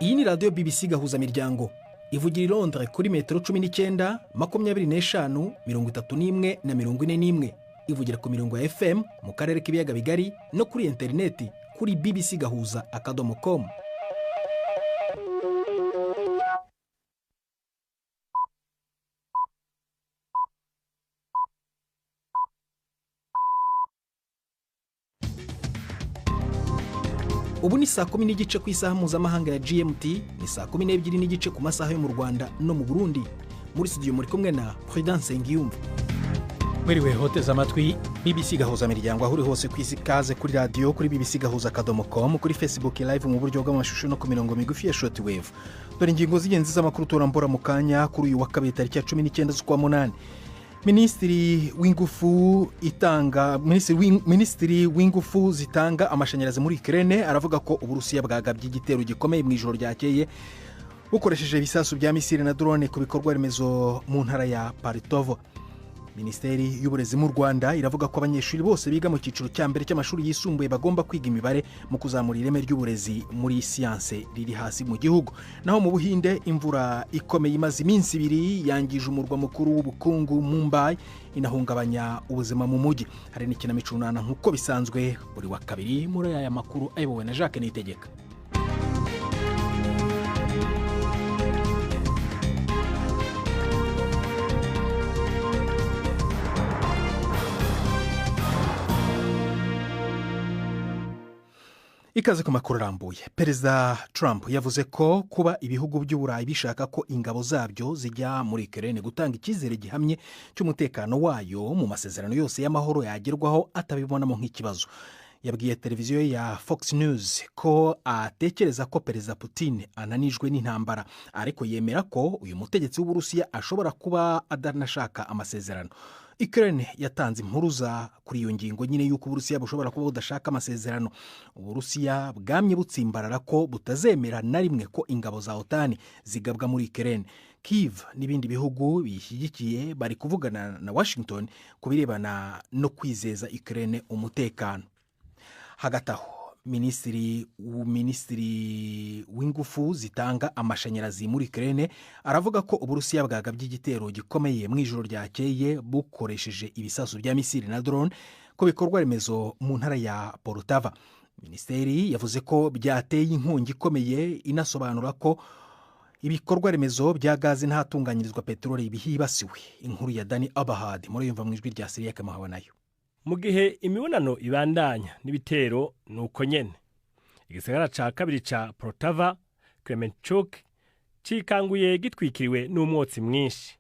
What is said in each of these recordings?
Iyi ni radiyo BBC Gahuzamiryango, ivugira i Londres kuri metero 19, 25, 31 na 41. Ivugira ku mirongo ya FM mu karere k'ibiyaga bigari no kuri interineti kuri bbcgahuza.com. Ubu ni saa 10:30 ku isaha mpuzamahanga ya GMT, ni saa 12:30 ku masaha yo mu Rwanda no mu Burundi. Muri studio muri kumwe na Prudence Nsengiyumva. Mwiriwe hoteze amatwi BBC Gahuzamiryango aho uri hose ku isi. Kaze kuri radiyo, kuri bbcgahuza.com, kuri Facebook Live mu buryo bw'amashusho no ku mirongo migufi ya short wave. Dore ingingo z'ingenzi z'amakuru turambura mu kanya kuri uyu wa kabiri, tariki ya 19 z'ukwa munani. Minisitiri w'ingufu itanga Minisitiri w'ingufu zitanga amashanyarazi muri Ukraine aravuga ko Uburusiya bwagabye igitero gikomeye mu ijoro ryakeye, bukoresheje ibisasu bya misile na drone ku bikorwa remezo mu ntara ya Poltava. Minisiteri y'Uburezi mu Rwanda iravuga ko abanyeshuri bose biga mu cyiciro cya mbere cy'amashuri yisumbuye bagomba kwiga imibare mu kuzamura ireme ry'uburezi muri siyanse riri hasi mu gihugu. Naho mu Buhinde, imvura ikomeye imaze iminsi 2 yangije umurwa mukuru w'ubukungu Mumbai, inahungabanya ubuzima mu mujyi. Hari n'ikinamico Urunana nk'uko bisanzwe buri wa kabiri muri aya makuru, ayobowe na Jacques Niyitegeka. Ikaze ku makuru arambuye. Perezida Trump yavuze ko kuba ibihugu by'Uburayi bishaka ko ingabo zabyo zijya muri Ukraine gutanga icyizere gihamye cy'umutekano wayo mu masezerano yose y'amahoro yagerwaho atabibonamo nk'ikibazo. Yabwiye televiziyo ya Fox News ko atekereza ko Perezida Putin ananijwe n'intambara, ariko yemera ko uyu mutegetsi w'Uburusiya ashobora kuba adanashaka amasezerano. Ukraine yatanze impuruza kuri iyo ngingo nyine y'uko Uburusiya bushobora kuba budashaka amasezerano. Uburusiya bwamye butsimbarara ko butazemera na rimwe ko ingabo za OTAN zigabwa muri Ukraine. Kiev n'ibindi bihugu biyishyigikiye bari kuvugana na Washington ku birebana no kwizeza Ukraine umutekano. Hagati aho, Minisitiri w'ingufu zitanga amashanyarazi muri Ukraine aravuga ko Uburusiya bwagabye igitero gikomeye mu ijoro ryakeye, bukoresheje ibisasu bya misile na drone ku bikorwa remezo mu ntara ya Poltava. Minisiteri yavuze ko byateye inkongi ikomeye, inasobanura ko ibikorwa remezo bya gazi n'ahatunganyirizwa peteroli bihibasiwe. Inkuru ya Dani Abahad murayumva mu ijwi rya Siriya nayo. Mu gihe imibonano ibandanya n'ibitero ni uko nyene, igisagara ca kabiri ca Poltava, Kremenchuk, cikanguye gitwikiriwe n'umwotsi mwinshi.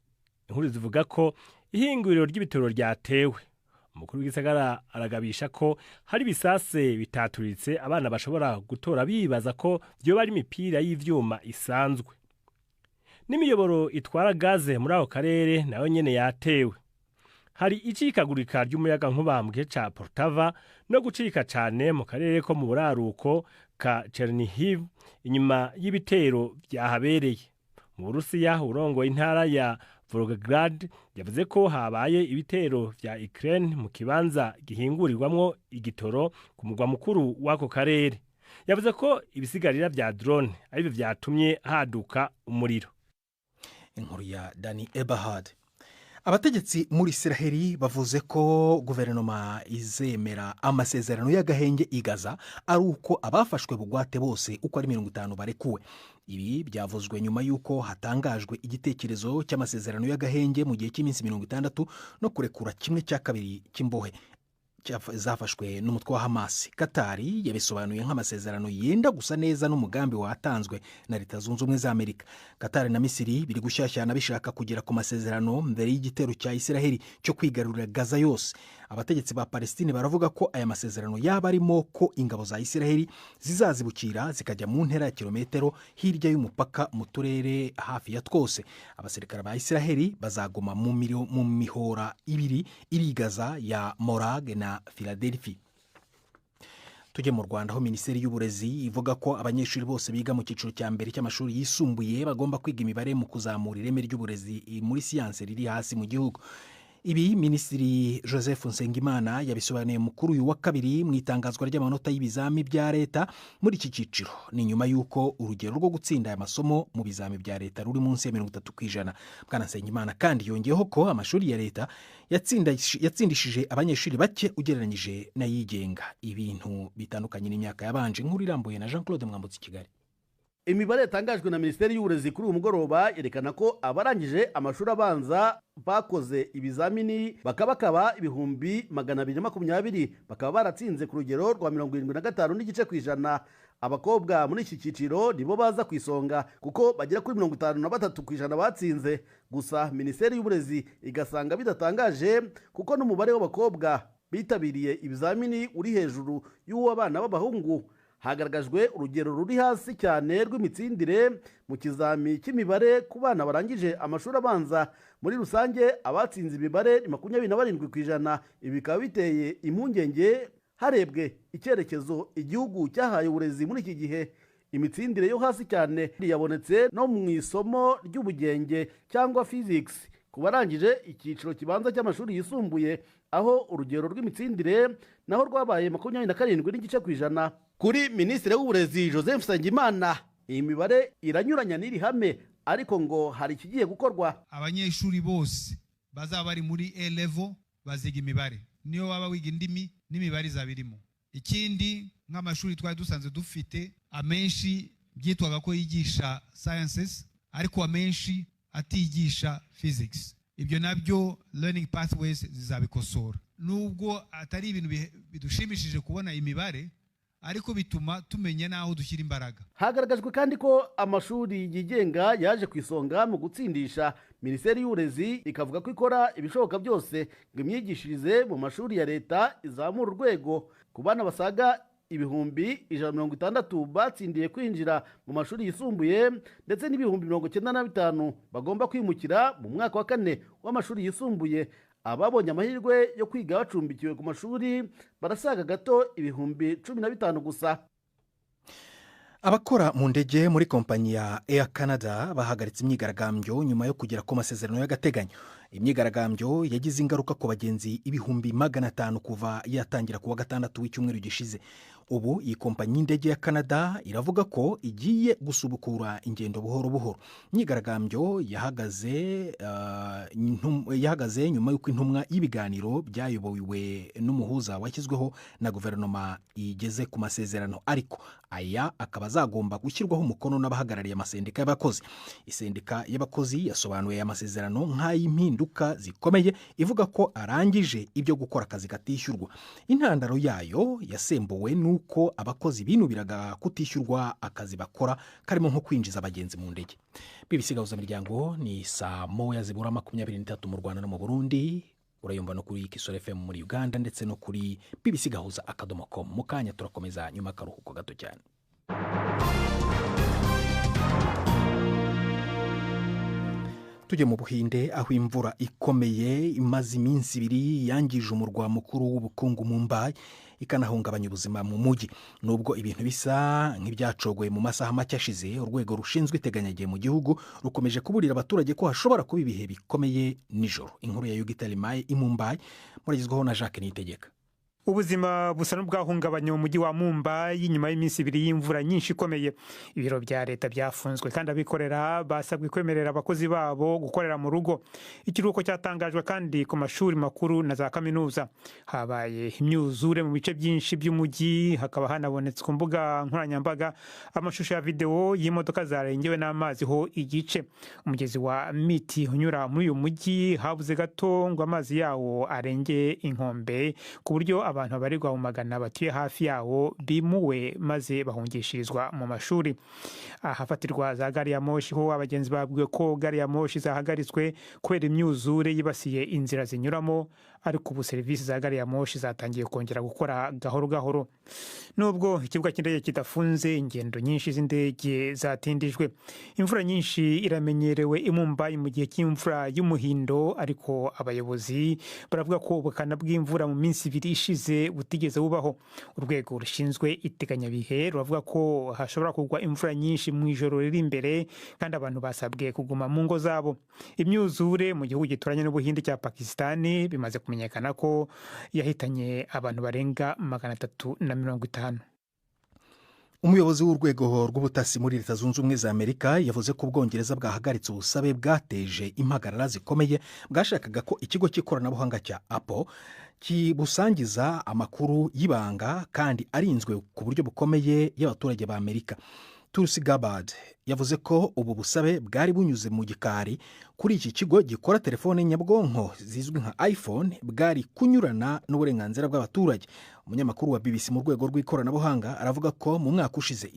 Inkuru zivuga ko ihinguriro ry'ibitoro ryatewe. Umukuru w'igisagara aragabisha ko hari ibisase bitaturitse abana bashobora gutora bibaza ko vyoba ari imipira y'ivyuma isanzwe. N'imiyoboro itwara gaze muri ako karere nayo nyene yatewe. Hari icikagurika ry'umuyaga nkuba mu gice ca Poltava no gucika cane mu karere ko mu buraruko ka Chernihiv inyuma y'ibitero vyahabereye. Mu Burusiya, urongoye intara ya Volgograd yavuze ko habaye ibitero vya Ukraine mu kibanza gihingurirwamwo igitoro ku mugwa mukuru w'ako karere. Yavuze ko ibisigarira vya drone arivyo vyatumye haduka umuriro. Inkuru ya Dani Ebahad. Abategetsi muri Israheli bavuze ko guverinoma izemera amasezerano y'agahenge i Gaza ari uko abafashwe bugwate bose uko ari 50 barekuwe. Ibi byavuzwe nyuma y'uko hatangajwe igitekerezo cy'amasezerano y'agahenge mu gihe cy'iminsi 60 no kurekura kimwe cya kabiri cy'imbohe zafashwe n'umutwe wa Hamas. Katari yabisobanuye nk'amasezerano yenda gusa neza n'umugambi watanzwe na Leta Zunze Ubumwe za Amerika. Katari na Misiri biri gushyashyana bishaka kugera ku masezerano mbere y'igitero cya Israheli cyo kwigarurira Gaza yose. Abategetsi ba Palestine baravuga ko aya masezerano yaba arimo ko ingabo za Israheli zizazibukira zikajya mu ntera ya kilometero hirya y'umupaka mu turere hafi ya twose. Abasirikare ba Israheli bazaguma mu mihora ibiri iri Gaza ya Morag na Philadelphia. Tujye mu Rwanda, aho Minisiteri y'Uburezi ivuga ko abanyeshuri bose biga mu cyiciro cya mbere cy'amashuri yisumbuye bagomba kwiga imibare mu kuzamura ireme ry'uburezi muri siyanse riri hasi mu gihugu. Ibi Minisitiri Joseph Nsengimana yabisobanuye mukuru uyu wa kabiri mu itangazwa ry'amanota y'ibizami bya leta muri iki cyiciro. Ni nyuma y'uko urugero rwo gutsinda aya masomo mu bizami bya leta ruri munsi ya 30%. Bwana Nsengimana kandi yongeyeho ko amashuri ya leta yatsindishije abanyeshuri bake ugereranyije n'ayigenga, ibintu bitandukanye n'imyaka yabanje. Inkuru irambuye na Jean Claude Mwambutse i Kigali. Imibare yatangajwe na Minisiteri y'Uburezi kuri uyu mugoroba yerekana ko abarangije amashuri abanza bakoze ibizamini bakabakaba 220,000, bakaba baratsinze ku rugero rwa 75.5%. Abakobwa muri iki cyiciro nibo baza ku isonga kuko bagera kuri 53% batsinze. Gusa Minisiteri y'Uburezi igasanga bidatangaje kuko n'umubare w'abakobwa bitabiriye ibizamini uri hejuru y'uw'abana b'abahungu. Hagaragajwe urugero ruri hasi cyane rw'imitsindire mu kizami cy'imibare ku bana barangije amashuri abanza. Muri rusange abatsinze imibare ni 27%. Ibi bikaba biteye impungenge harebwe icyerekezo igihugu cyahaye uburezi muri iki gihe. Imitsindire yo hasi cyane yabonetse no mu isomo ry'ubugenge cyangwa physics ku barangije icyiciro kibanza cy'amashuri yisumbuye, aho urugero rw'imitsindire naho rwabaye 27.5%. Kuri Minisitiri w'Uburezi Joseph Nsengimana, iyi mibare iranyuranya n'iri hame, ariko ngo hari ikigiye gukorwa. Abanyeshuri bose bazaba bari muri A level baziga imibare, niyo waba wiga indimi n'imibare izaba irimo. Ikindi, nk'amashuri twari dusanzwe dufite amenshi byitwaga ko yigisha sciences, ariko amenshi atigisha physics. Ibyo nabyo learning pathways zizabikosora. Nubwo atari ibintu bidushimishije kubona imibare, ariko bituma tumenya n'aho dushyira imbaraga. Hagaragajwe kandi ko amashuri yigenga yaje ku isonga mu gutsindisha. Minisiteri y'Uburezi ikavuga ko ikora ibishoboka byose ngo imyigishirize mu mashuri ya leta izamure urwego. Ku bana basaga 160,000 batsindiye kwinjira mu mashuri yisumbuye ndetse n'95,000 bagomba kwimukira mu mwaka wa kane w'amashuri yisumbuye, ababonye amahirwe yo kwiga bacumbikiwe ku mashuri barasaga gato 15,000 gusa. Abakora mu ndege muri kompanyi ya Air Canada bahagaritse imyigaragambyo nyuma yo kugera ku masezerano y'agateganyo. Imyigaragambyo yagize ingaruka ku bagenzi 500,000 kuva yatangira kuwa gatandatu w'icyumweru gishize. Ubu iyi kompanyi y'indege ya Canada iravuga ko igiye gusubukura ingendo buhoro buhoro. Imyigaragambyo yahagaze nyuma y'uko intumwa y'ibiganiro byayobowe n'umuhuza washyizweho na guverinoma igeze ku masezerano, ariko aya akaba azagomba gushyirwaho umukono n'abahagarariye amasendika y'abakozi. Isendika y'abakozi yasobanuye aya masezerano nk'ay'impinduka zikomeye, ivuga ko arangije ibyo gukora akazi katishyurwa. Intandaro yayo yasembuwe n'uko abakozi binubiraga kutishyurwa akazi bakora karimo nko kwinjiza abagenzi mu ndege. BBC Gahuzamiryango, ni saa 1 zibura 23 mu Rwanda no mu Burundi. Urayumva no kuri Kisoro FM muri Uganda ndetse no kuri bbcgahuza.com. Mu kanya turakomeza nyuma akaruhuko gato cyane. Tujye mu Buhinde, aho imvura ikomeye imaze iminsi 2 yangije umurwa mukuru w'ubukungu Mumbai, ikanahungabanya ubuzima mu mujyi. Nubwo ibintu bisa nk'ibyacogoye mu masaha make ashize, urwego rushinzwe iteganyagihe mu gihugu rukomeje kuburira abaturage ko hashobora kuba ibihe bikomeye nijoro. Inkuru ya Yugita Limaye i Mumbai muragezwaho na Jacques Niyitegeka. Ubuzima busa n'ubwahungabanye mu mujyi wa Mumbai nyuma y'iminsi 2 y'imvura nyinshi ikomeye. Ibiro bya leta byafunzwe kandi abikorera basabwe kwemerera abakozi babo gukorera mu rugo. Ikiruhuko cyatangajwe kandi ku mashuri makuru na za kaminuza. Habaye imyuzure mu bice byinshi by'umujyi, hakaba hanabonetse ku mbuga nkoranyambaga amashusho ya videwo y'imodoka zarengewe n'amazi ho igice. Umugezi wa Miti unyura muri uyu mujyi habuze gato ngo amazi yawo arenge inkombe, ku buryo abantu babarirwa mu magana batuye hafi yawo bimuwe maze bahungishirizwa mu mashuri. Ahafatirwa za gari ya moshi ho abagenzi babwiwe ko gari ya moshi zahagaritswe kubera imyuzure yibasiye inzira zinyuramo, ariko ubu serivisi za gari ya moshi zatangiye kongera gukora gahoro gahoro. Nubwo ikibuga cy'indege kidafunze, ingendo nyinshi z'indege zatindijwe. Imvura nyinshi iramenyerewe i Mumbai mu gihe cy'imvura y'umuhindo, ariko abayobozi baravuga ko ubukana bw'imvura mu minsi 2 ishize ushize butigeze bubaho. Urwego rushinzwe iteganyabihe ruravuga ko hashobora kugwa imvura nyinshi mu ijoro riri imbere, kandi abantu basabwe kuguma mu ngo zabo. Imyuzure mu gihugu gituranye n'Ubuhinde cya Pakisitani bimaze kumenyekana ko yahitanye abantu barenga 350. Umuyobozi w'urwego rw'ubutasi muri Leta Zunze Ubumwe za Amerika yavuze ko Ubwongereza bwahagaritse ubusabe bwateje impagarara zikomeye bwashakaga ko ikigo cy'ikoranabuhanga cya Apple kibusangiza amakuru y'ibanga kandi arinzwe ku buryo bukomeye y'abaturage ba Amerika. Tulsi Gabbard yavuze ko ubu busabe bwari bunyuze mu gikari kuri iki kigo gikora telefone nyabwonko zizwi nka iPhone bwari kunyurana n'uburenganzira bw'abaturage. Umunyamakuru wa BBC mu rwego rw'ikoranabuhanga aravuga ko mu mwaka ushize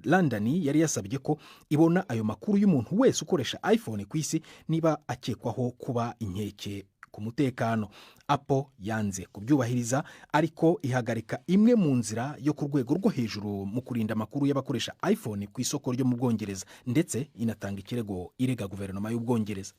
London yari yasabye ko ibona ayo makuru y'umuntu wese ukoresha iPhone ku isi niba akekwaho kuba inkeke ku mutekano. Apple yanze kubyubahiriza, ariko ihagarika imwe mu nzira yo ku rwego rwo hejuru mu kurinda amakuru y'abakoresha iPhone ku isoko ryo mu Bwongereza, ndetse inatanga ikirego irega guverinoma y'Ubwongereza.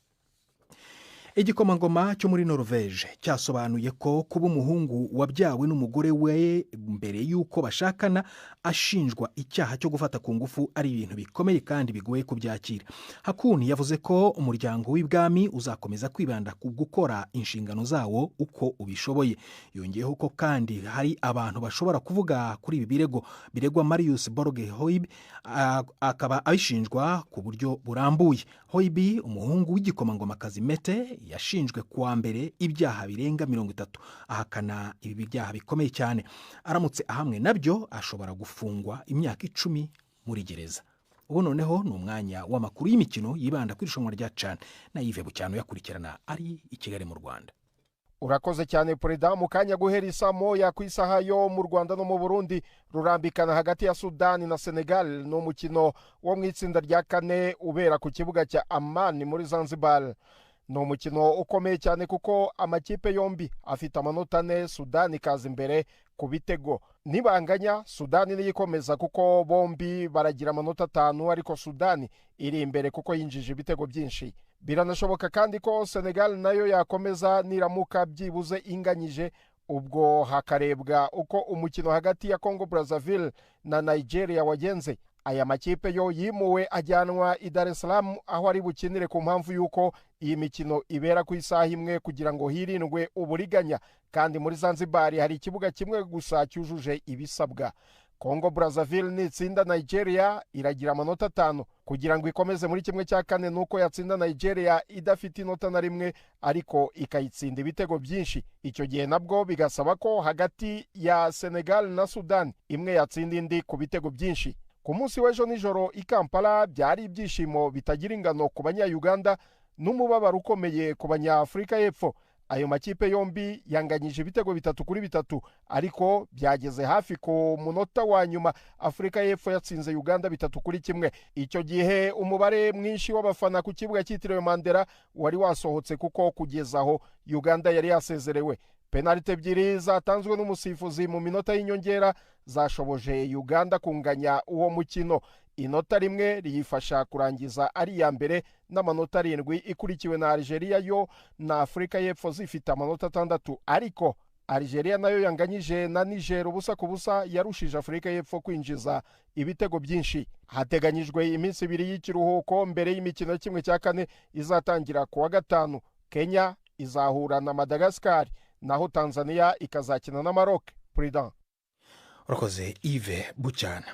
Igikomangoma cyo muri Norvege cyasobanuye ko kuba umuhungu wabyawe n'umugore we mbere y'uko bashakana ashinjwa icyaha cyo gufata ku ngufu ari ibintu bikomeye kandi bigoye kubyakira. Hakuni yavuze ko umuryango w'ibwami uzakomeza kwibanda ku gukora inshingano zawo uko ubishoboye. Yongeyeho ko kandi hari abantu bashobora kuvuga kuri ibi birego biregwa Marius Borge Hoiby, akaba abishinjwa ku buryo burambuye. Hoiby, umuhungu w'igikomangomakazi Mette, yashinjwe kuwa mbere ibyaha birenga 30, ahakana ibi byaha bikomeye cyane. Aramutse ahamwe nabyo ashobora gufungwa imyaka 10 muri gereza. Ubu noneho ni umwanya w'amakuru y'imikino yibanda ku irushanwa rya CHAN na Yves Bucyano yakurikirana ari i Kigali mu Rwanda. Urakoze cyane Perezida. Mu kanya guhera isaa moya ku isaha yo mu Rwanda no mu Burundi, rurambikana hagati ya Sudani na Senegal. Ni umukino wo mu itsinda rya kane ubera ku kibuga cya Amman muri Zanzibar. Ni umukino ukomeye cyane kuko amakipe yombi afite amanota 4, Sudani ikaza imbere ku bitego. Nibanganya Sudani niyikomeza kuko bombi baragira amanota 5, ariko Sudani iri imbere kuko yinjije ibitego byinshi. Biranashoboka kandi ko Senegal nayo yakomeza niramuka byibuze inganyije, ubwo hakarebwa uko umukino hagati ya Congo Brazzaville na Nigeria wagenze. Aya makipe yo yimuwe ajyanwa i Dar es Salaam aho ari bukinire ku mpamvu y'uko iyi mikino ibera ku isaha imwe kugira ngo hirindwe uburiganya, kandi muri Zanzibar hari ikibuga kimwe gusa cyujuje ibisabwa. Congo Brazzaville nitsinda Nigeria iragira amanota 5 kugira ngo ikomeze muri 1/4, nuko yatsinda Nigeria idafite inota na rimwe ariko ikayitsinda ibitego byinshi. Icyo gihe nabwo bigasaba ko hagati ya Senegal na Sudan imwe yatsinda indi ku bitego byinshi. Ku munsi w'ejo nijoro i Kampala byari ibyishimo bitagira ingano ku banya-Uganda n'umubabaro ukomeye ku banya-Afurika y'Epfo. Ayo makipe yombi yanganyije ibitego 3-3, ariko byageze hafi ku munota wa nyuma Afurika y'Epfo yatsinze Uganda 3-1. Icyo gihe umubare mwinshi w'abafana ku kibuga cyitiriwe Mandela wari wasohotse kuko kugeza aho Uganda yari yasezerewe. Penalite 2 zatanzwe n'umusifuzi mu minota y'inyongera zashoboje Uganda kunganya uwo mukino. Inota rimwe riyifasha kurangiza ari iya mbere n'amanota 7, ikurikiwe na Algeria yo na Afurika y'Epfo zifite amanota 6, ariko Algeria nayo yanganyije na Niger 0-0, yarushije Afurika y'Epfo kwinjiza ibitego byinshi. Hateganyijwe iminsi 2 y'ikiruhuko mbere y'imikino 1/4 izatangira kuwa gatanu. Kenya izahura na Madagascar, naho Tanzania ikazakina na Maroc. President Urakoze Yves Bucyana.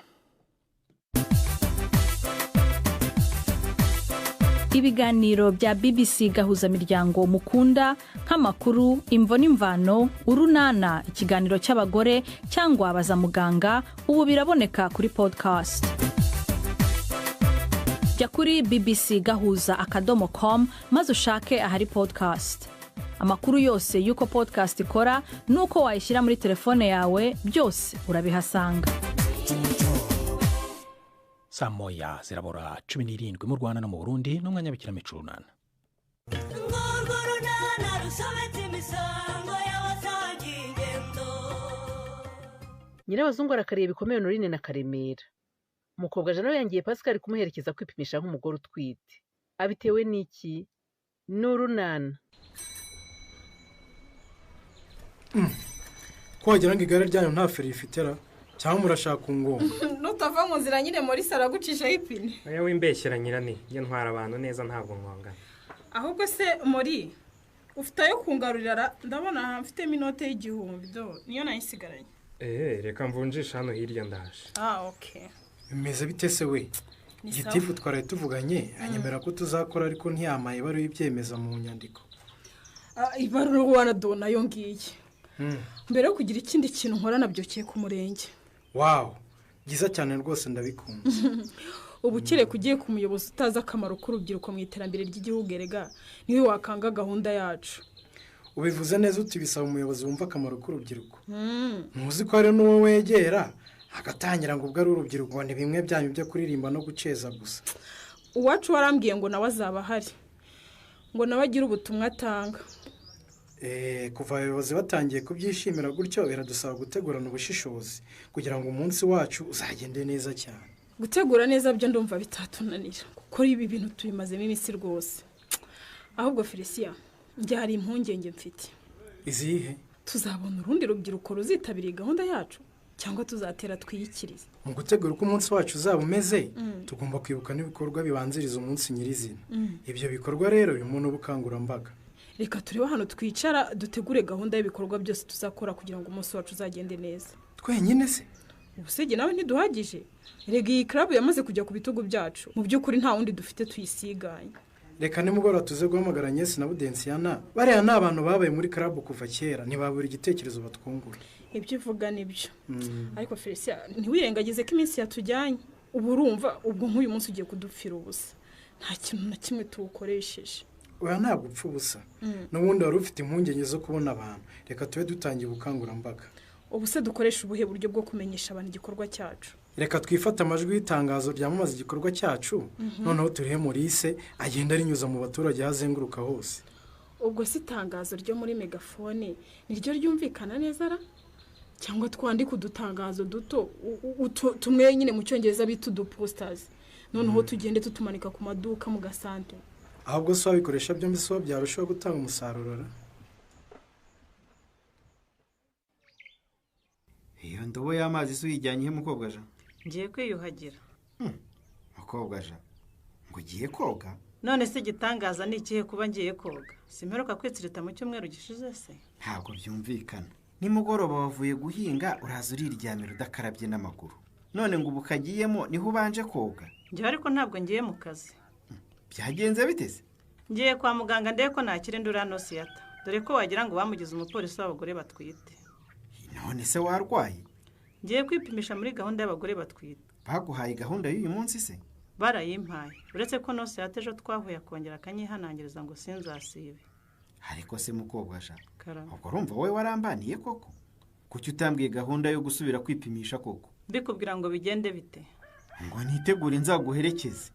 Ibiganiro bya BBC gahuza miryango mukunda nk'amakuru, imvo n'imvano, urunana, ikiganiro cy'abagore cyangwa baza muganga, ubu biraboneka kuri podcast. Jya kuri bbcgahuza.com maze ushake ahari podcast. Amakuru yose y'uko podcast ikora n'uko wayishyira muri telefone yawe byose urabihasanga. Saa moya zirabura 17 mu Rwanda no mu Burundi, n'umwanya w'ikinamico Urunana. Nyirabazungu arakariye bikomeye Honorine na Karemera. Umukobwa Jana yangiye Pascal kumuherekeza kwipimisha nk'umugore utwite. Abitewe n'iki? N'urunana. Ko wagira ngo igare ryanyu nta feri rifitera cyangwa murashaka ngoma? Nutava mu nzira nyine muri saragucishaho ipine. Oya wimbeshyera nyirani, njye ntwara abantu neza ntabwo nkongana. Ahubwo se muri ufite ayo kungarurira, ndabona mfitemo inote y'1000 do niyo nayisigaranye. Reka mvunjisha hano hirya ndaje. Okay. Bimeze bite se we? Gitifu twaraye tuvuganye anyemera ko tuzakora ariko ntiyamaye ibaruwa ibyemeza mu nyandiko. Ibaruwa na do nayo ngiye. Mbere yo kugira ikindi kintu nkora nabyokeye ku murenge. Wow, byiza cyane rwose ndabikunda. Ubu kereka ugiye ku muyobozi utazi akamaro k'urubyiruko mu iterambere ry'igihugu erega niwe wakanga gahunda yacu. Ubivuze neza uti bisaba umuyobozi wumva akamaro k'urubyiruko. Ntuzi ko hari n'uwo wegera agatangira ngo ubwo ari urubyiruko ni bimwe byanyu byo kuririmba no guceza gusa. Uwacu warambwiye ngo nawe azaba ahari, ngo nawe agire ubutumwa atanga. Kuva abayobozi batangiye kubyishimira gutyo biradusaba gutegurana ubushishozi kugira ngo umunsi wacu uzagende neza cyane. Gutegura neza byo ndumva bitatunanira kuko ibi bintu tubimazemo iminsi rwose. Ahubwo Felicia, njye hari impungenge mfite. Izihe? Tuzabona urundi rubyiruko ruzitabiriye gahunda yacu cyangwa tuzatera twiyikirize? Mu gutegura uko umunsi wacu uzaba umeze, tugomba kwibuka n'ibikorwa bibanziriza umunsi nyirizina. Ibyo bikorwa rero birimo n'ubukangurambaga. Reka turebe hano twicara dutegure gahunda y'ibikorwa byose tuzakora kugira ngo umunsi wacu uzagende neza. Twenyine se? Ubusege nawe ntiduhagije. Rega iyi club yamaze kujya ku bitugu byacu. Mu by'ukuri nta wundi dufite tuyisiganye. Reka nimugoroba tuze guhamagara Nyesi na Budensiana. Bariya ni abantu babaye muri club kuva kera, ntibabura igitekerezo batwungura. Ibyo uvuga nibyo. Ariko Felicia, ntiwirengagize ko iminsi yatujyanye. Ubu urumva ubwo nk'uyu munsi ugiye kudupfira ubusa. Nta kintu na kimwe tuwukoresheje. Oya ntabwo upfa ubusa. N'ubundi wari ufite impungenge zo kubona abantu. Reka tube dutangiye ubukangurambaga. Ubu se dukoresha ubuhe buryo bwo kumenyesha abantu igikorwa cyacu? Reka twifate amajwi y'itangazo ryamamaza igikorwa cyacu, noneho turihe Maurice agenda arinyuza mu baturage azenguruka hose. Ubwo si itangazo ryo muri megafone niryo ryumvikana neza ra? Cyangwa twandike udutangazo duto tumwe nyine mu cyongereza bita uduposters, noneho tugende tutumanika ku maduka mu gasante. Ahubwo se wabikoresha byombi so byarushaho gutanga umusaruro ra? Iyo ndobo y'amazi se uyijyanye he mukobwa ja? Ngiye kwiyuhagira. Mukobwa ja, ngo ugiye koga? None se igitangaza ni ikihe kuba ngiye koga? Simperuka kwitsirita mu cyumweru gishize se? Ntabwo byumvikana. Nimugoroba wavuye guhinga uraza uriryamira udakarabye n'amaguru. None ngo ubu kagiyemo niho ubanje koga? Njye ariko ntabwo ngiye mu kazi. Byagenze biteze? Ngiye kwa muganga ndebe ko nakira indura Nosiyata. Dore ko wagira ngo bamugize umupolisi w'abagore batwite. None se warwaye? Ngiye kwipimisha muri gahunda y'abagore batwite. Baguhaye gahunda y'uyu munsi se? Barayimpaye. Uretse ko Nosiyata ejo twahuye akongera akanyihanangiriza ngo sinzasibe. Ariko se mukobwa ja, ubwo urumva wowe warambaniye koko? Kuki utambwiye gahunda yo gusubira kwipimisha koko? Mbikubwira ngo bigende bite? Ngo nitegure nzaguherekeze.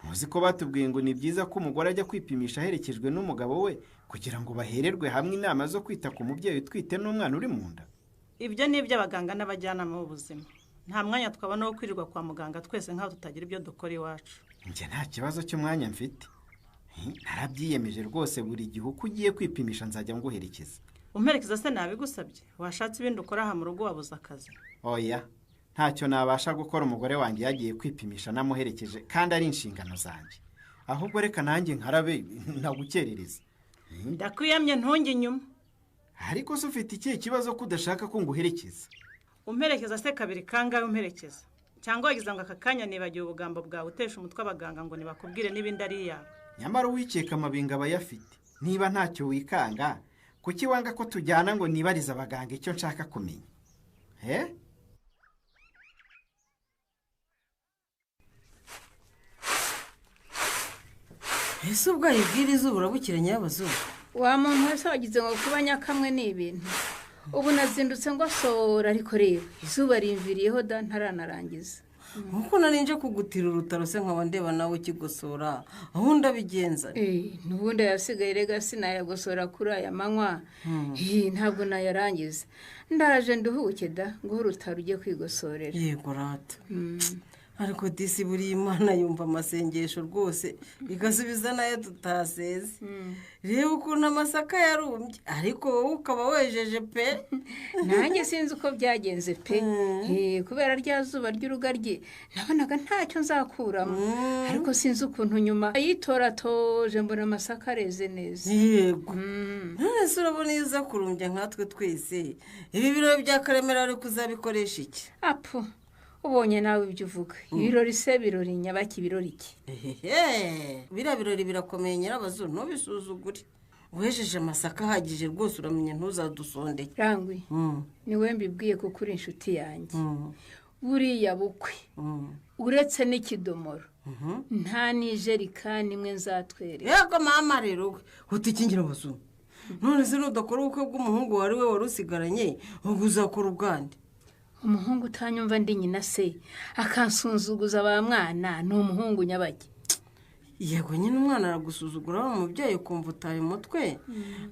Muzi ko batubwiye ngo ni byiza ko umugore ajya kwipimisha aherekejwe n'umugabo we kugira ngo bahererwe hamwe inama zo kwita ku mubyeyi utwite n'umwana uri mu nda. Ibyo ni iby'abaganga n'abajyanama b'ubuzima. Nta mwanya twabona wo kwirirwa kwa muganga twese nk'aho tutagira ibyo dukora iwacu. Njye nta kibazo cy'umwanya mfite. Narabyiyemeje rwose buri gihe uko ugiye kwipimisha nzajya nguherekeza. Umperekeza se nabigusabye? Washatse ibindi ukora aha mu rugo wabuze akazi? Oya, ntacyo nabasha gukora umugore wanjye yagiye kwipimisha namuherekeje kandi ari inshingano zanjye. Ahubwo reka nanjye nkarabe ntagukerereza. Ndakwiyamye ntunge inyuma. Ariko se ufite ikihe kibazo ko udashaka ko nguherekeza? Umperekeza se kabiri kangahe umperekeza? Cyangwa wagize ngo aka kanya nibagiwe ubugambo bwawe utesha umutwe abaganga ngo nibakubwire n'ibindi ari iyawe? Nyamara uwikeka amabinga aba ayafite. Niba ntacyo wikanga, kuki wanga ko tujyana ngo nibarize abaganga icyo nshaka kumenya? Ese ubwo ayibwira izuba urabukira nyabazuba? Wa muntu wese wagize ngo kuba nyakamwe ni ibintu. Ubu nazindutse ngo sora ariko reba izuba rimviriyeho da ntaranarangiza. Nkuko narinje kugutira urutaro se nkaba ndeba nawe ukigosora aho ndabigenza. N'ubundi yasigaye rega sinayagosora kuri aya manywa. Ntabwo nayarangiza. Ndaje nduhuke da ngo urutaro ujye kwigosorera. Yego rata. Ariko disi buriya Imana yumva amasengesho rwose igasubiza nayo tutaseze. Reba ukuntu amasaka yarumbye, ariko wowe ukaba wejeje pe. Nanjye sinzi uko byagenze pe. Kubera rya zuba ry'urugaryi nabonaga ntacyo nzakuramo, ariko sinzi ukuntu nyuma yitoratoje mbona amasaka areze neza. Yego. None se urabona iyo uza kurumbya nkatwe twese, ibi birori bya Karemera ari kuzabikoresha iki? Apu, ubonye nawe ibyo uvuga. Ibirori se birori nyabaki birori iki? Biriya birori birakomeye nyirabazu, ntubisuzugure. Wejeje amasaka ahagije rwose, uramenya ntuzadusondeke. Rangwi, niwe mbibwiye kuko uri inshuti yanjye. Buriya bukwe uretse n'ikidomoro nta n'ijerikani imwe nzatwereka. Yego mama, rero utikingira abazu. None se nudakora ubukwe bw'umuhungu wari we wari usigaranye, ubwo uzakora ubwande? Umuhungu utanyumva ndi nyina se akansunzuguza ba mwana, ni umuhungu nyabaki. Yego nyine umwana aragusuzugura wa mubyeyi ukumva utaye umutwe,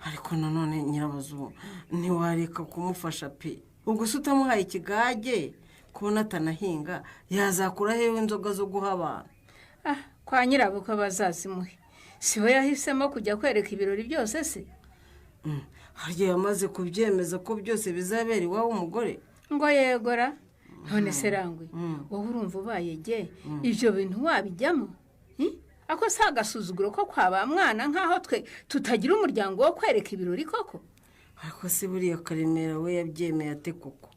ariko nanone nyirabazu ntiwareka kumufasha pe. Ubwo se utamuhaye ikigage kubona atanahinga, yazakura hewe inzoga zo guha abantu? Ah, kwa nyirabukwe bazazimuhe. Si we yahisemo kujya kwereka ibirori byose se? Harya yamaze kubyemeza ko byose bizabera iwabo umugore? Ngo yegora. None se Rangwi, wowe urumva ubaye ge ibyo bintu wabijyamo? Ako si agasuzuguro ko kwa ba mwana, nk'aho twe tutagira umuryango wo kwereka ibirori koko? Ariko se buriya Karemera we yabyemeye ate koko?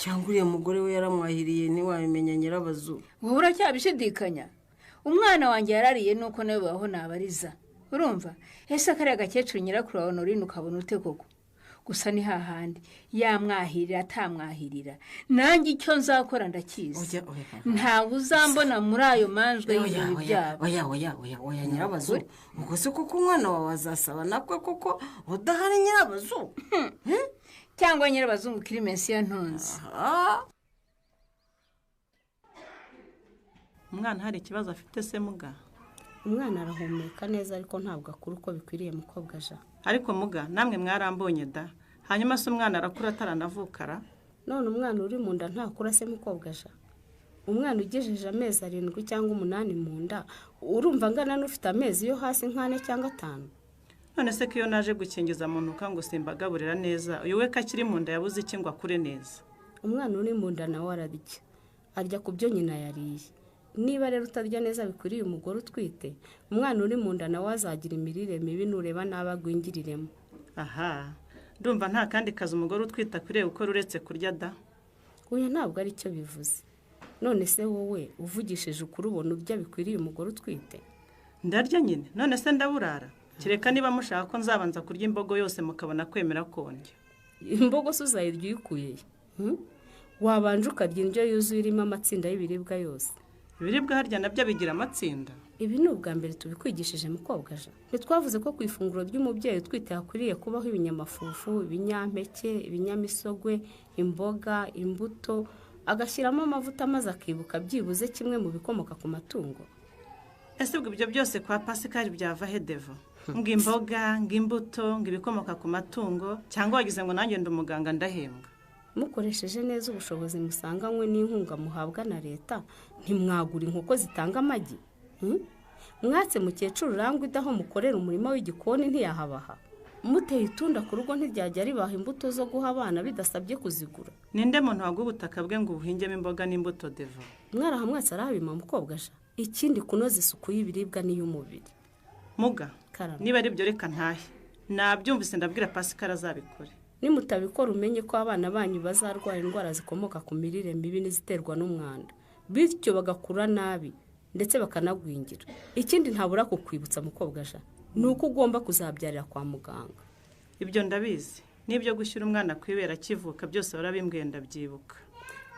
Cyangwa uriya mugore we yaramwahiriye ntiwabimenya nyirabazu? Wowe uracyabishidikanya? Umwana wanjye yarariye nuko nawe baho nabariza. Urumva ese kariya gakecuru nyirakuru wawe Honorine ukabona ute koko? Gusa ni hahandi yamwahirira atamwahirira, nanjye icyo nzakora ndakizi. Ntawe uzambona muri ayo manjwe y'ibirori byabo. Oya oya oya oya nyirabazu, ubwo se koko umwana wawe azasaba nakwe koko udahari nyirabazu? Cyangwa nyirabazungu Clemency yantunze. Umwana hari ikibazo afite se muga? Umwana arahumeka neza ariko ntabwo akura uko bikwiriye mukobwa ja. Ariko muga namwe mwarambonye da. Hanyuma se umwana arakura ataranavukara? None umwana uri mu nda ntakura se mukobwa ja? Umwana ugejeje amezi 7 cyangwa 8 mu nda, urumva angana n'ufite amezi yo hasi nk'ane cyangwa 5? None se ko iyo naje gukingiza muntu ngo simbagaburira neza, uyu we kakiri mu nda yabuze iki ngo akure neza? Umwana uri mu nda nawe ararya, arya ku byo nyina yariye. Niba rero utarya neza bikwiriye umugore utwite, umwana uri mu nda nawe azagira imirire mibi nureba naba agwingiriremo. Aha, ndumva nta kandi kazi umugore utwite akwiriye gukora uretse kurya da. Oya ntabwo ari cyo bivuze. None se wowe uvugishije ukuri ubona urya bikwiriye umugore utwite? Ndarya nyine, none se ndaburara? Kereka niba mushaka ko nzabanza kurya imbogo yose mukabona kwemera kondya. Imbogo se uzayirya uyikuye? Wabanje ukarya indyo yuzuye irimo amatsinda y'ibiribwa yose. Ibiribwa harya nabyo bigira amatsinda? Ibi ni ubwa mbere tubikwigishije mukobwa ja. Ntitwavuze ko ku ifunguro ry'umubyeyi utwite hakwiriye kubaho ibinyamafufu, ibinyampeke, ibinyamisogwe, imboga, imbuto, agashyiramo amavuta maze akibuka byibuze kimwe mu bikomoka ku matungo. Ese ubwo ibyo byose kwa Pascal byava he Devo? Ngo imboga, ngo imbuto, ngo ibikomoka ku matungo, cyangwa wagize ngo nanjye ndi umuganga ndahembwa? Mukoresheje neza ubushobozi musanganywe n'inkunga muhabwa na leta, ntimwagura inkoko zitanga amagi. Mwatse mukecuru Rangwa idaho mukorera umurima w'igikoni ntiyahabaha. Muteye itunda ku rugo ntiryajya ribaha imbuto zo guha abana bidasabye kuzigura. Ninde muntu waguha ubutaka bwe ngo ubuhingemo imboga n'imbuto Devo? Mwarahamwatse arabima mukobwa ja. Ikindi kunoza isuku y'ibiribwa n'iy'umubiri. Muga, niba ari byo reka ntahe. Nabyumvise ndabwira Pascal azabikore. Nimutabikora umenye ko abana banyu bazarwara indwara zikomoka ku mirire mibi n'iziterwa n'umwanda, bityo bagakura nabi ndetse bakanagwingira. Ikindi ntabura kukwibutsa mukobwa ja, ni uko ugomba kuzabyarira kwa muganga. Ibyo ndabizi, n'ibyo gushyira umwana kwibera akivuka byose barabimbwiye ndabyibuka.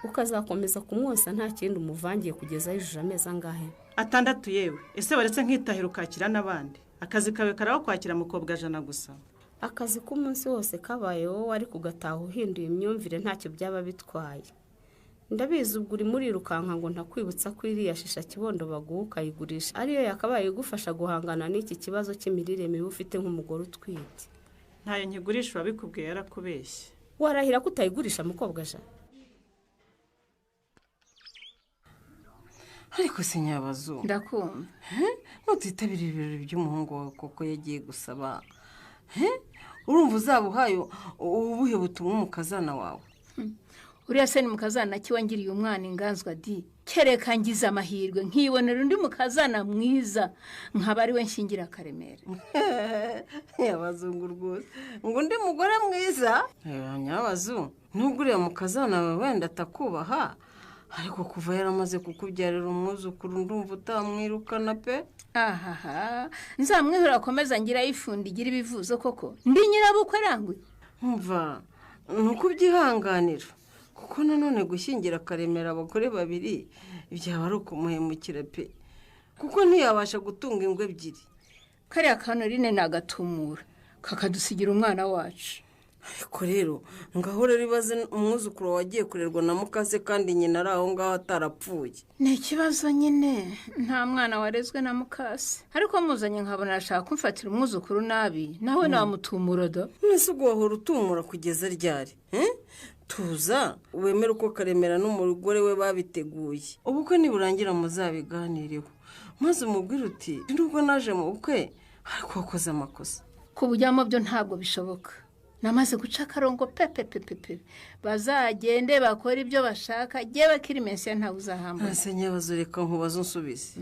Ukazakomeza kumwosa nta kindi umuvangiye kugeza yujuje amezi angahe? 6 yewe. Ese waretse nkitahira ukakira n'abandi? Akazi kawe karaho kwakira mukobwa jana gusa. Akazi k'umunsi wose kabaye wowe ariko ugataha uhinduye imyumvire ntacyo byaba bitwaye. Ndabizi ubwo uri murirukanka ngo ntakwibutsa ko iriya shisha kibondo baguha ukayigurisha ariyo yakabaye igufasha guhangana n'iki kibazo cy'imirire mibi ufite nk'umugore utwite. Ntayo nkigurisha, wabikubwiye yarakubeshye. Warahira ko utayigurisha mukobwa ja? Ariko se nyabazu, ndakumva. Nutitabira ibirori by'umuhungu wawe koko yagiye gusaba, urumva uzaba uhaye ubuhe butumwa umukazana wawe? Uriya se ni mukazana ki wangiriye umwana inganzwa di? Kereka ngize amahirwe nkibonera undi mukazana mwiza nkaba ari we nshingira Karemera. Nyabazungu rwose, ngo undi mugore mwiza? Nyabazu, nubwo uriya mukazana wawe wenda atakubaha, ariko kuva yaramaze kukubyarira umwuzukuru ndumva utamwirukana pe. Ahaha, nzamwihora akomeza ngira yifundi igira ibivuzo koko. Ndi nyirabukwe rangwe. Umva, ni ukubyihanganira kuko nanone gushyingira Karemera abagore babiri byaba ari ukumuhemukira pe, kuko ntiyabasha gutunga ingo ebyiri. Kariya Kanorine nagatumura kakadusigira umwana wacu. Ariko rero ngaho rero ibaze umwuzukuru wagiye kurerwa na mukase kandi nyina ari aho ngaho atarapfuye. Ni ikibazo nyine, nta mwana warezwe na mukase, ariko muzanye nkabona arashaka kumfatira umwuzukuru nabi, nawe namutumura da. Nese ubwo wahora utumura kugeza ryari? Tuza wemere uko Karemera n'umugore we babiteguye, ubukwe niburangira muzabiganireho, maze umubwire uti nubwo naje mu bukwe ariko wakoze amakosa. Kubujyamo byo ntabwo bishoboka, namaze guca akarongo pepe pepe pe. Bazagende bakora ibyo bashaka, jyewe Kirimensiya ntawe uzahambura. Ese nyabazo, reka nkubaze unsubize,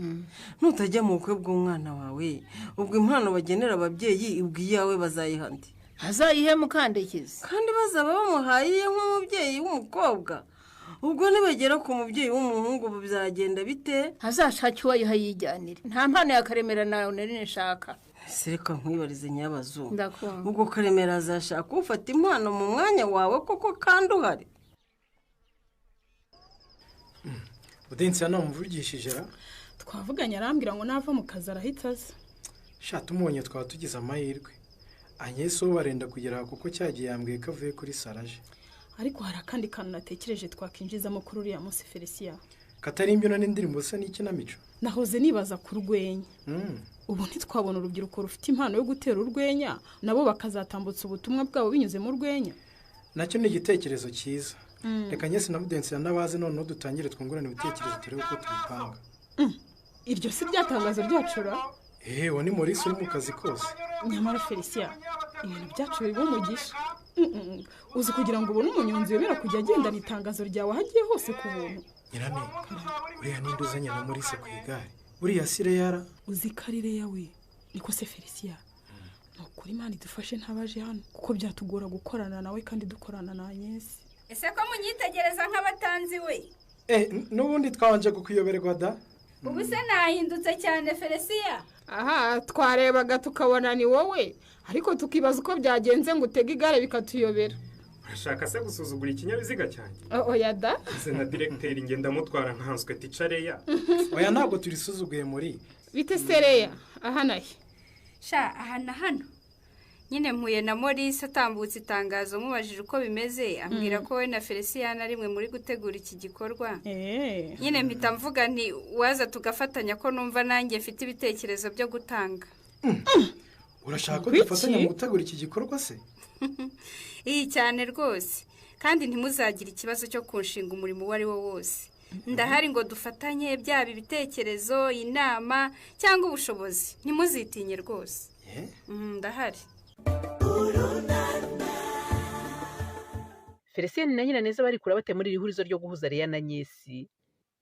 nutajya mu bukwe bw'umwana wawe, ubwo impano bagenera ababyeyi ubwo iyawe bazayiha nde? Azayihe Mukandekezi. Kandi bazaba bamuhaye iye nk'umubyeyi w'umukobwa, ubwo nibagera ku mubyeyi w'umuhungu bizagenda bite? Azashake uwayiha yijyanire, nta mpano ya Karemera nawe nari nshaka. Reka nkwibarize nyabazu, ubwo Karemera azashaka ufata impano mu mwanya wawe koko kandi uhari? Udensi yanamuvugishije ra? Twavuganye arambwira ngo nava mu kazi arahita aza. Sha tumubonye twaba tugize amahirwe. Agnes we barenda kugera kuko cyagiye yambwiye ko avuye kuri saraje. Ariko hari akandi kantu natekereje twakinjizamo kuri uriya munsi Felicia. Katari imbyino n'indirimbo se n'ikinamico? Nahoze nibaza ku rwenya. Ubu ntitwabona urubyiruko rufite impano yo gutera urwenya, nabo bakazatambutsa ubutumwa bwabo binyuze mu rwenya. Nacyo ni igitekerezo cyiza. Reka Agnes na Budensi nabaze noneho dutangire twungurane ibitekerezo turebe uko tubipanga. Iryo si ryatangazo ryacura? Ewe ni Maurice uri mu kazi kose. Nyamara Felicia, ibintu byacu biba umugisha. Uzi kugira ngo ubone umunyonzi wemera kujya agendana itangazo ryawe aho agiye hose ku buntu. Nyirane, uriya ninde uzanye na Maurice ku igare? Uriya si Reyara? Uzi ko ari Reya we. Niko se Felicia, ni ukuri Imana idufashe ntabaje hano kuko byatugora gukorana nawe kandi dukorana na Agnes. Ese ko munyitegereza nk'abatanzi we? N'ubundi twabanje kukuyoberwa da. Ubu se nahindutse cyane Felicia. Aha twarebaga tukabona ni wowe, ariko tukibaza uko byagenze ngo utege igare bikatuyobera. Urashaka se gusuzugura ikinyabiziga cyanjye? Oya da. Nze na directeur ngenda mutwara nkanswe ticareya. Oya ntabwo turisuzuguye muri. Bite sereya aha nahe? Sha aha na hano. Nyine mpuye na Maurice atambutse itangazo mubajije uko bimeze, ambwira ko we na Felicia na rimwe muri gutegura iki gikorwa. Nyine mpita mvuga nti waza tugafatanya ko numva nanjye mfite ibitekerezo byo gutanga. Urashaka ko dufatanya mu gutegura iki gikorwa se? Iyi cyane rwose, kandi ntimuzagire ikibazo cyo kunshinga umurimo uwo ari wo wose. Ndahari ngo dufatanye byaba ibitekerezo, inama cyangwa ubushobozi. Ntimuzitinye rwose. Ndahari. Felicien na Nyiraneza bari kura bate muri iri hurizo ryo guhuza Reya na Nyesi.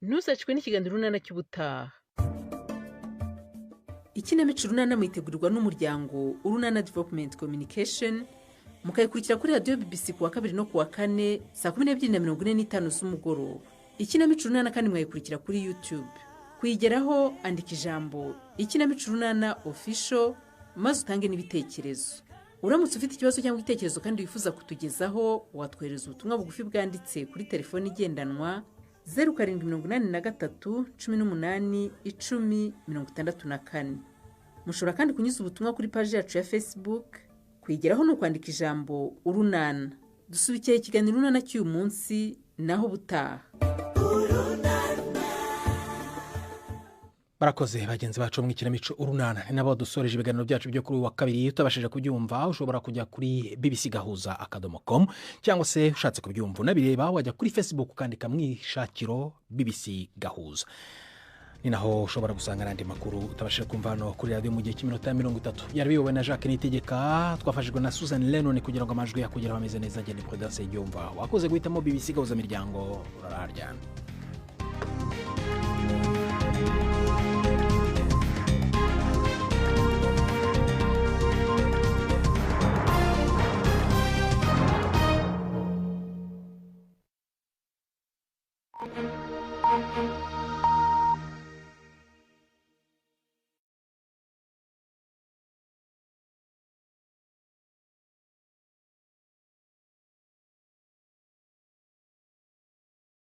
Ntuzacikwe n'ikiganiro Urunana cy'ubutaha. Ikinamico Urunana mwitegurirwa n'umuryango Urunana Development Communication, mukayikurikira kuri radiyo BBC kuwa kabiri no kuwa kane saa 12:45 z'umugoroba. Ikinamico Urunana kandi mwayikurikira kuri YouTube. Kuyigeraho andika ijambo Ikinamico Urunana Official maze utange n'ibitekerezo. Uramutse ufite ikibazo cyangwa igitekerezo kandi wifuza kutugezaho, watwohereza ubutumwa bugufi bwanditse kuri telefoni igendanwa 0783 18 10 64. Mushobora kandi kunyuza ubutumwa kuri paji yacu ya Facebook. Kuyigeraho ni ukwandika ijambo Urunana. Dusubikiye ikiganiro Urunana cy'uyu munsi, naho butaha. Barakoze bagenzi bacu mu ikinamico Urunana. Ni nabo dusoreje ibiganiro byacu byo kuri wa kabiri. Utabashije kubyumva ushobora kujya kuri bbcgahuza.com, cyangwa se ushatse kubyumva unabireba wajya kuri Facebook ukandika mwishakiro BBC Gahuza. Ni naho ushobora gusanga n'andi makuru utabashije kumva hano kuri radiyo mu gihe cy'iminota 30. Yari biyobowe na Jacques Niyitegeka, twafashijwe na Susan Lennon kugira ngo amajwi yakugeraho ameze neza. Ngende Prudence Yumva, wakoze guhitamo BBC Gahuza Miryango. Urararyana.